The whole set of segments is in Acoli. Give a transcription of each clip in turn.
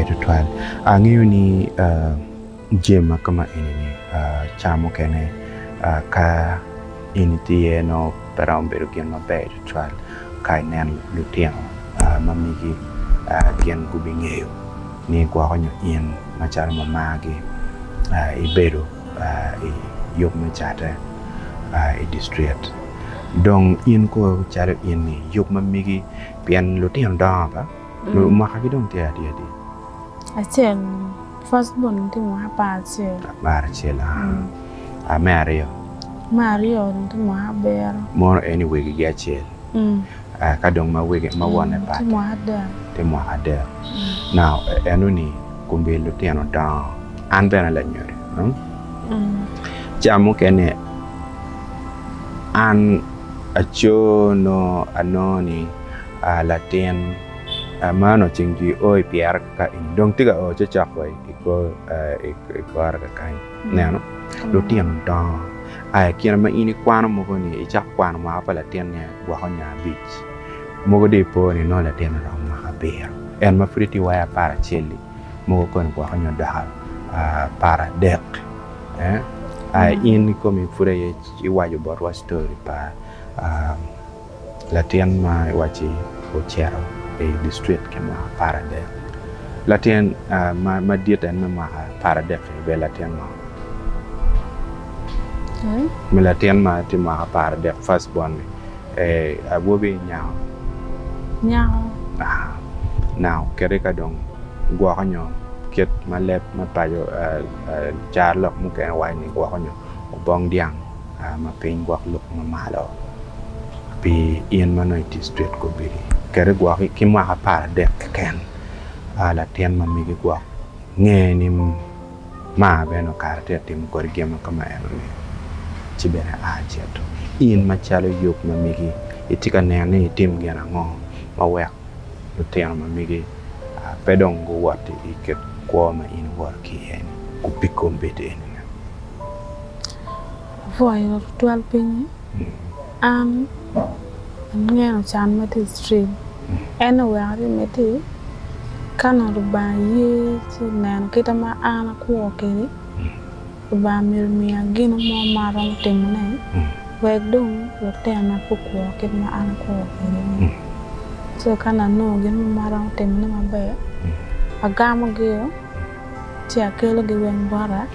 Ber tutwal. Angeyo ni jami ma kama eni-ni ca mukene ka in itye iye nongo pe romo bedo gin maber tutwal ka ineno lutino ma megi gin gubingeyo ni gwoko nyo in macalo mamagi ibedo i yub me cate i distrit. Dong in kono calo in-ni yub ma megi pien lutino dongo ba mwakagi dong tye adi adi? Acel first born tye mwaka 11. 11 aa me aryo? Me aryo tye mwaka abiro. Mono en wegigi acel? Ka dong ma wege ma wonne pat? Tye mwaka adek. Tye mwaka adek. Now enoni kombeddi lutino dongo an bene lanyodo ca mukene an aco nongo anongo ni latin ma onongo ceng jwi o i pyere kaka eni dong tye ka o cokcok wa i kore kakany ineno lutino dongo i kine ma in ikwano mogo ni icako kwano mwaka pa latin ni gwoko nyo abic mogo dong ipo ni nongo latin oromo mwaka abiro en ma pud itye wai aparacel-li mogo koni gwoko nyo dok aparadek in ikomi pud aye iwaco botwa story pa Latin ma iwacci ocito i distrit ki mwaka aparadek. Latin madit en me mwaka aparadek-ki obedo latin ngo? Latin ma tye mwaka aparadek first born ni awobi nyako? Nyako. Now kite ka dong gwoko nyo kit ma leb me paco carolok mukene waco ni gwoko nyo obong dyang. ma piny gwok luk ma malo pi in ma nongo i dictrik kobedi kede gwok ki mwaka 13 keken latin ma megi gwok nge ni mar bene okato tye ka timo kodi gin ma kama enoni ci bene a cito in macalo yub ma megi itye ka neno ni itim gin ango ma wek lutino ma megi pe dong guwot i kit kwo ma in iwoto ki iye ni pi kombeddi eni. Apwoyo tutwal pinyi, an aneno can ma tye i street en oweko atye miti ka nongo Lubanga ye ci oneno kite ma an akwo kwede Lubanga myero omiya gin mo ma aromo timone wek dong lutinona pe okwo kit ma an akwo kwede-ni ci ka nongo anongo gin mo ma aromo timone maber agamogi-o. ci akelogi weng bota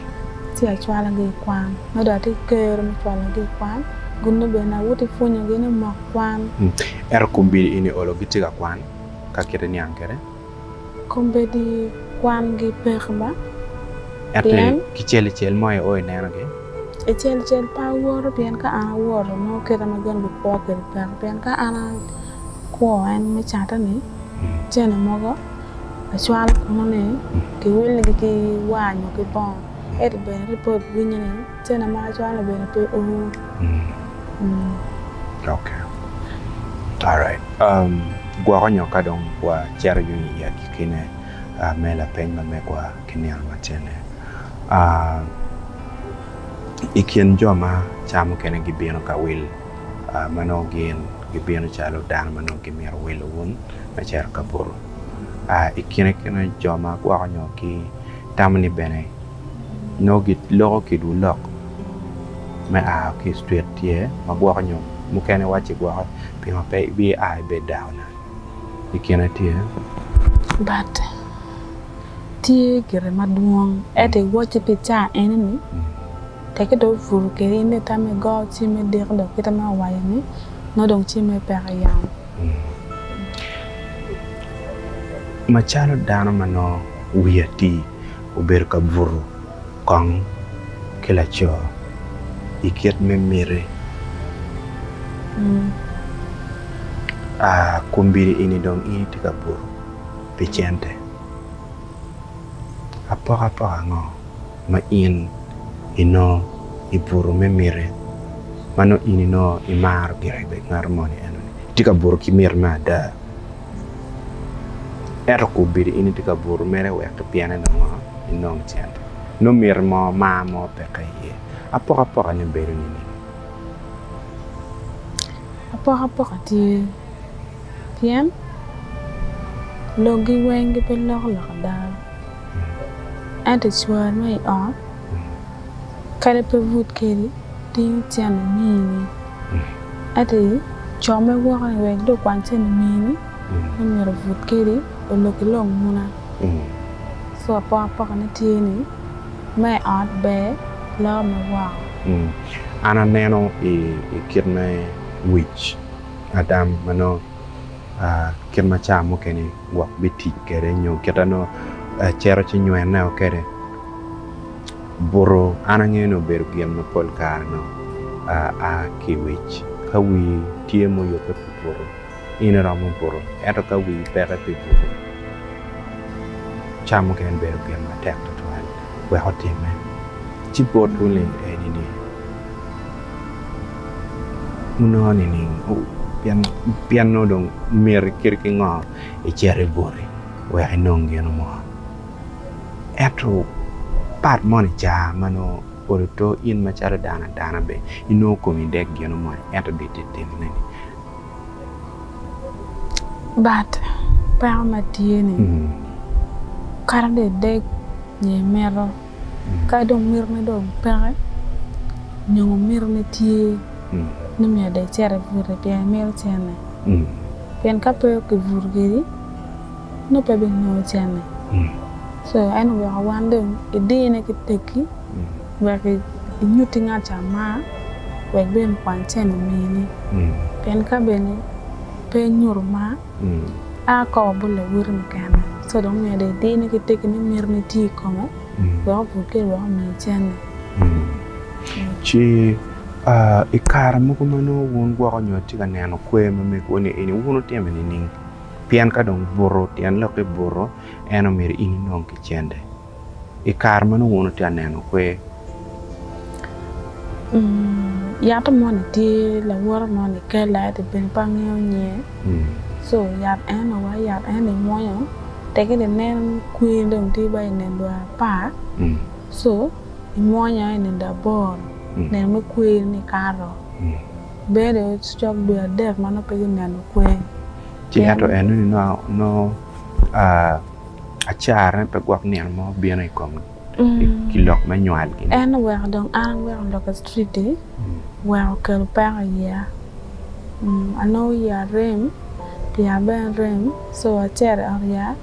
ci acwalogi i kwan. Nongo dong atye ki kero me cwalogi i kwan, gunno bene awoto ki pwonyogi ni mok kwan. Ento kombeddi eni olo gitye ka kwan ka kite niang kwede? Kombeddi kwangi peke ba, Ento pien. Kicel icel mo io inenogi? Icel icel pe awoto pien ka an awoto nongo kite ma gin gikwo kwede peke pien ka an akwo en me cate-ni cene mogo. Acwalo kunu ni kiwiligi ki war nyo ki bongo ento bene ripot winyo ni cene ma acwalo bene pe o. Gwoko nyo ka dong wacito yung i agikkine me lapeny ma megwa ki nino macene, i kin jo ma ca mukene gibino ka wil ma nongo gin gibino calo dano ma nongo gimito wilo wun me cito ka buto. I kine kene jo ma gwoko nyo gitamo ni bene nongo giloko kwedwu lok me a ki i ctrit tye ma gwoko nyo mukene wacci gwoke pingo pe ibia ibed dakona i kine tye. But tye gire madwong ento iwocci pi caa eni-ni teke dong obuto kwedi in dong itamo igo cimme diko dok kite ma owaco ni nongo dong cimme peke yamo. Macalo dano ma nongo wiye atir obedo ka buto kong ki laco i kit me miti, kombeddi eni dong in itye ka buto pi cente, apokapoka ango ma in inongo i buto me miti ma nongo in inongo imaro gire bed ngat moni enoni itye ka buto ki miti me ada ento kombeddi in itye ka buto mere wek pien nongo inong cente nongo miti mo mar mo peke iye apokapoka ne bedo nining? Apokapoka tye pien lokgi weng gipe loko lok ada. Ento cwar ma i ot kadi pe but kedi tingo cente mini. Ento co me woko ni wek dong okwany cente mini ni myero obut kedi oloki lok muna. Co apokapoka ne tye ni me i ot ber loyo me woko. An aneno i kit me wic adam ma nongo kit ma ca mukene gwok bitic kwede nyo kit ma nongo cito ci nywene kwede. Buto an angeyo ni obedo gin ma pol kare nongo a ki i wic. Ka wii tye muyubbe pi buto, in iromo buto ento ka wii peke pi buto, ca mukene bedo gin matek tutwal wek otimme. Ci botwu-ni eni-ni wunongo nining pien nongo dong myero kit ki ngo icit ibuti wek inong gin mo. Ento pat moni ca ma nongo olo in macalo dano adana bene inongo komi dek gin moni ento dong itye ka timone-ni. But peko ma tye-ni kadi dong idek nyo imito Ka dong mitine dong peke, nyo mitine tye ni myero dong icit ibuti pien imito cente. Pien ka pe kibuto kwedi, nongo pe ibinongo cente. Co en oweko wan dong idine ki tekki wek inyutti ngat ca mar wek bene okwany cente omini. Pien ka bene pe inyuto mar, A kobo bot lawoti mukene, co dong myero dong idine ki tekki ni mitini tye i kome wek obut kwede wek omiyi cente. Ci i kare mogo ma nongo wun gwoko nyo itye ka neno kwer ma megwu-ni eni wun wutime nining? Pien ka dong buto tyen lokke buto en omyero in inong ki cente. I kare ma nongo wun wutye ka neno kwer. Yat moni tye lawote moni kela ento bene pe angeyo nyinge co yat eno wa yat eno imwonyo teki inen kwer dong tye ba ineno dwe apar co imwonyo ineno dwe aboro neno me kwer ni kato bedo cok dwe adek ma nongo pe gineno kwer. Ci ento enoni nongo acarane pe gwok nino mo bino i kom ki lok me nywal gini. En oweko dong an aweko lok i street-ti weko okelo peko i iya. Anongo iya rem, iya bene rem so acito i ot yat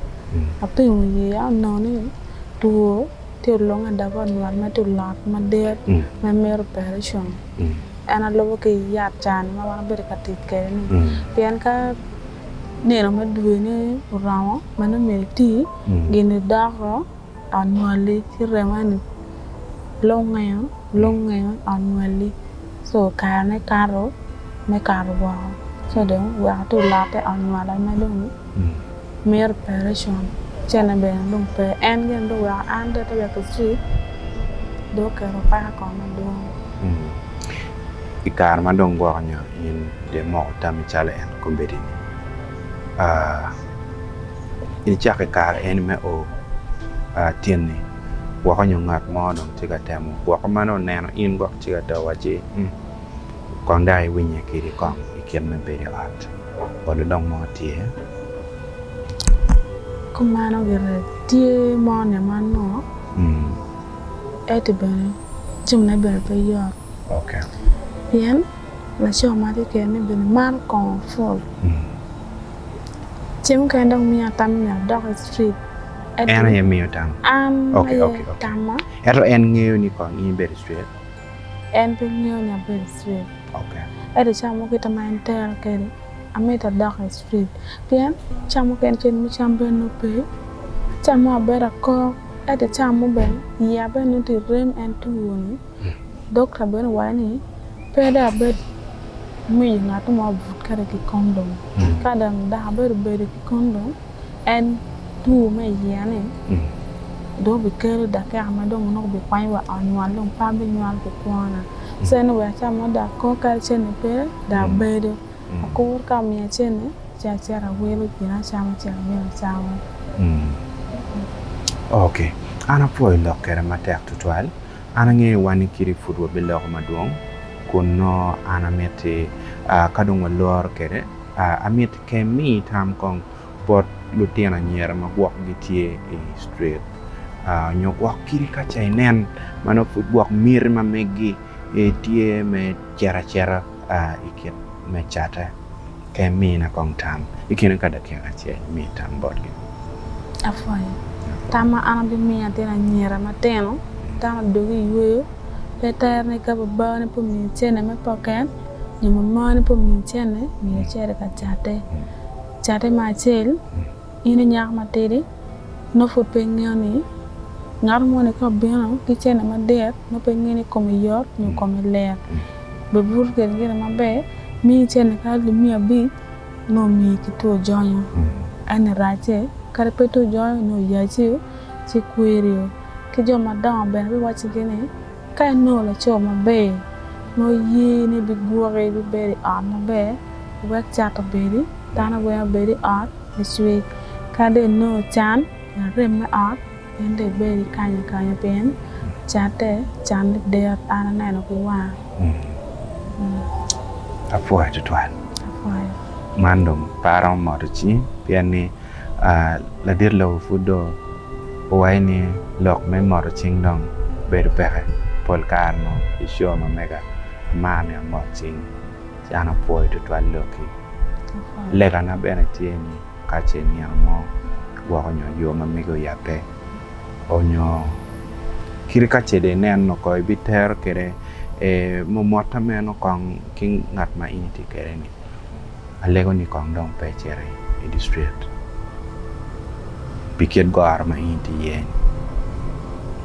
apimo iya onongo ni two tye olunge dok ot nywal ma tye olot madit ma mito operation. En alubo ki yat ca-ni ma wan wabedo ka tic kwede-ni pien ka nino me dwe-ni oromo ma nongo myero iti gin-ni doko ot nywali ci remo eni lungeo lungeo i ot nywali co karene kato me kato woko co dong weko ci olotte i ot nywala ma dong mito operation cene bene dong pe en gire dong oweko an dong ate weko street dong oketo peko i koma madwong. I kare ma dong gwoko nyo in dong imoko tammi calo en kombeddi-ni, icako i kare eni me o tyenni woko nyo ngat mo dong tye ka temo gwoko ma nongo oneno in gwok tye ka to wacci kong dok iwinye kadi kong i kit me bedo i ot olo dong mo tye. Kumeno gire tye moni ma nongo ento bene jamine bene pe yot pien laco ma atye kwede ni bene maro kongo pul. Ceng mukene dong miya tam ni myero adok i street. En aye miyo tam? An aye tamma. Ento en ngeyo ni kong in ibedo i street? En pe ngeyo ni abedo i street. Ento cawa mogo kite ma en tera kwede, amito adok i street. Pien cawa mukene cen me cam bene nongo pe, cawa mo abedo akok, ento cawa mo bene iya bene nongo tye rem en two-ni. Dokta bene owaco ni pe dong abed miyo ngat mo obut kadi ki kondom. Ka dong dako abedo bedo ki kondom, en two me iye-ni dong obikelo dakika ma dong nongo obikwanyo wa ot nywal dong pe abinywal pi kwona. Ci en oweko ca mo dok akor kadi cente pe dok abedo. Akur ka omiya cente ci acito awilo gin acama ci abino acamo. Ok, an apwoyo lok kede matek tutwal. An angeyo wan ni kiti pud wabiloko madwong kun nongo an amiti ka dong waloro kwede, amiti ka imi tam kong bot lutino anyira ma gwok gitye i street. Nyo gwok kadi ka ce inen ma nongo pud gwok miti ma megi tye me cito acita i kit me catte, ka imina kong tam i kine ka dakika acel imi tam botgi. Apwoyo. Tam ma an abimiyo atin anyira matino, dano odwogi i yweyo, pe tere ni ka babani pe omiyi cente me poket nyo mamani pe omiyi cente myero icit ka catte. Catte me acel, in i nyako matidi nongo pud pe ingeyo ni ngat moni ka obino ki cente madit nongo pe ingeyo ni kome yot nyo kome lit. Bibuto kwede gire maber, miyi cente kadi alip miya abic nongo omiyi ki two jonyo. Eni racce, kadi pe two jonyo nongo oyaci ci kwerio. Ki jo madongo bene biwacigi ni, Ka inongo laco maber ma oye ni bigwoki, bibedo i ot maber, wek cat obedi, dano weng obed i ot licwic. Ka dong inongo can, larem me ot, in dong ibed ikanyo akanya pien catte can dit an aneno ki wanga. Apwoyo tutwal. Apwoyo. Man dong pe aromo moto cingi pien ni ladit lobo pud dong owaco ni lok me moto cing dong bedo peke pol kare nongo i show ma mega amar ni amot cing ci an apwoyo tutwal lokki. Legana bene tye ni ka ce nino mo gwoko nyo yo ma mege oyabbe onyo kit ka ce dong inen nongo ibitero kwede mumotta meno kong ki ngat ma in itye kwede ni alego ni kong dong pe icit i distrit pi kit goro ma in itye iye ni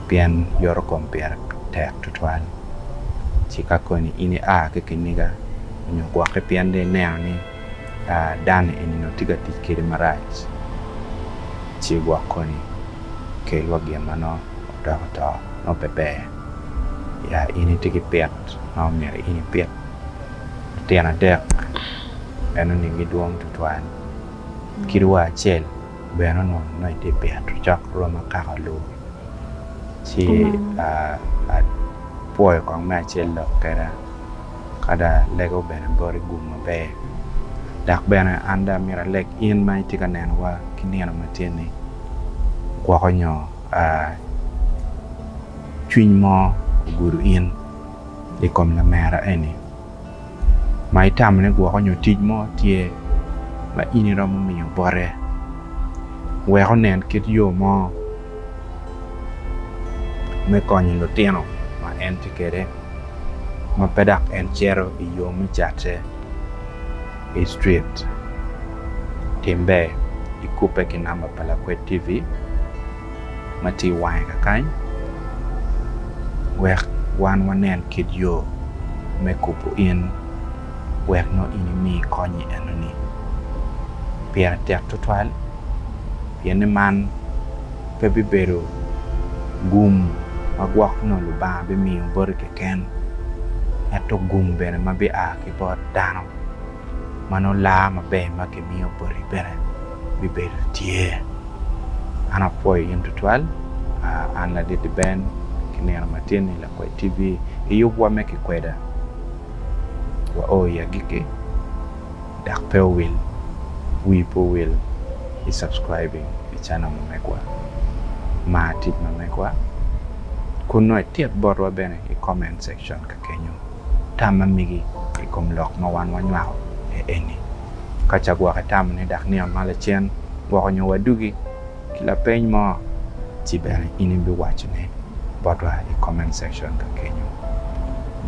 pien yoto kom pire tek tutwal ci ka koni in ia ki kiniga nyo gwokke pien dong ineno ni dano eni onongo tye ka tic kwedi marac ci gwok koni kel wa gin ma nongo odoko to nongo pe ber ya in itye ki pit ma omyero in ipit Litino adek enoni gidwong tutwal kadi wa acel bene onongo nongo itye pito cok rom akaka lum ci apwoyo kong me acel lok kweda ka dong alego bene boti gum maber dok bene an dong amito aleg in ma itye ka nenowa ki nino ma tye-ni gwoko nyo cwiny mo ogudo in. i kom lamera eni ma itamo ni gwoko nyo tic mo tye ma in iromo miyo bote wek onen kit yo mo me konyo lutino ma en tye kwede ma pe dok en cito i yo me catte i ctrit tim ber ikubbe ki namba pa Lakwed TV. ma tye i wange kakany wek wan wanen kit yo me kubo in wek nongo in imi kony enoni. Pire tek tutwal pien ni man pe bibedo gum ma gwok nongo Lubanga bimiyo boti keken ento gum bene ma bia ki bot dano. ma nongo laa maber ma kimiyo boti bene bibedo tye. An apwoyo in tutwal, an ladit Ben ki nino matin-ni Lakwed TV i yubwa me kikweda wao i agikki dok pe owil wii pe owil i subscribing i channel ma megwa mar tic ma megwa kun nongo itit botwa bene i comment section ka kenyo. Tam ma megi i kom lok ma wan wanywako e eni. Ka ca gwok itamo ni dok nino ma lacen gwoko nyo wadugi ki lapeny mo, ci bene in ibiwacone botwa i comment section ka kenyo.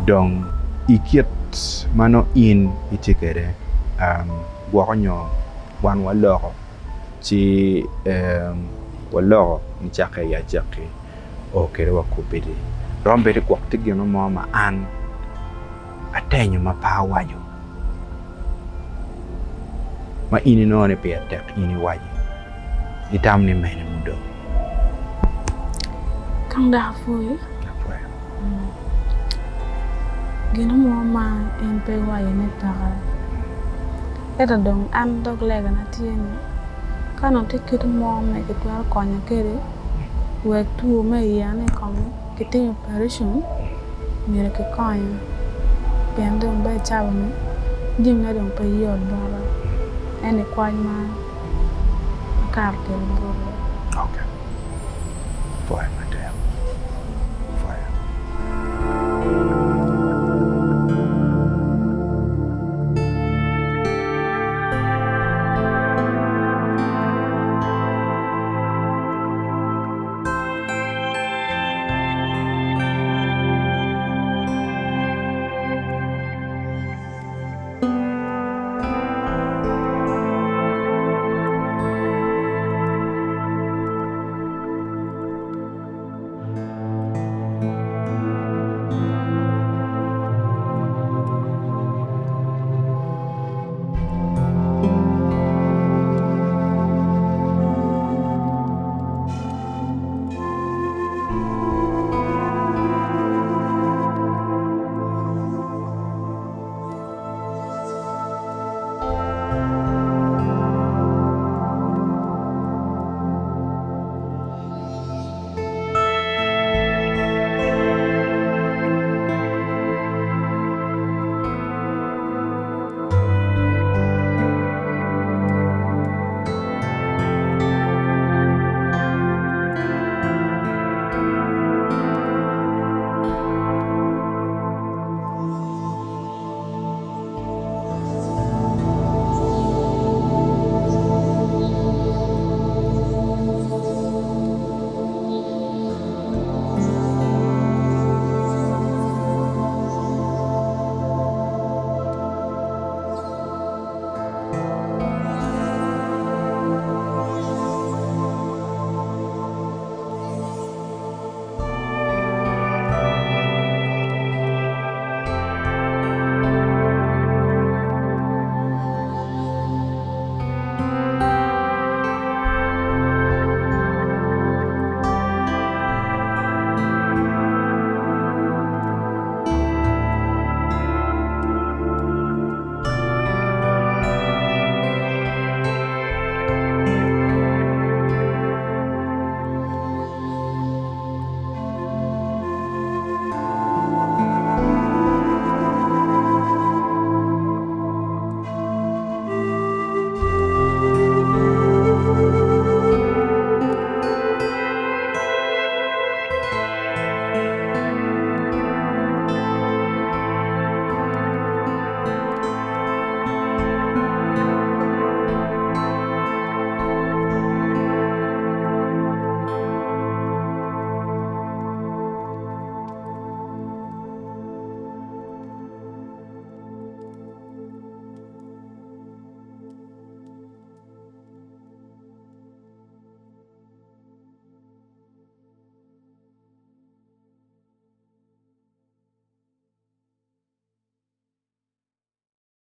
Dong i kit ma nongo in itye kwede, gwoko nyo wan waloko ci waloko nicakke i acakki. o kwede wa kubedi. Romo bedo gwok tye gin mo ma an atenyo ma pe awaco ma in inongo ni pire tek in iwaci itamo ni mene mudong. Kong dok apwoyi. Apwoyo. Gin mo ma in pe iwaco ni peke. Ento dong an dog legana tye ni ka onongo tye kit mo ma kitwero konya kwede wek two me iya-ni kong kitim operation myero kikonya pien dong bene cawa-ni jamine dong pe yot bota ento i kwac ma akato kwede boti. Apwoyo.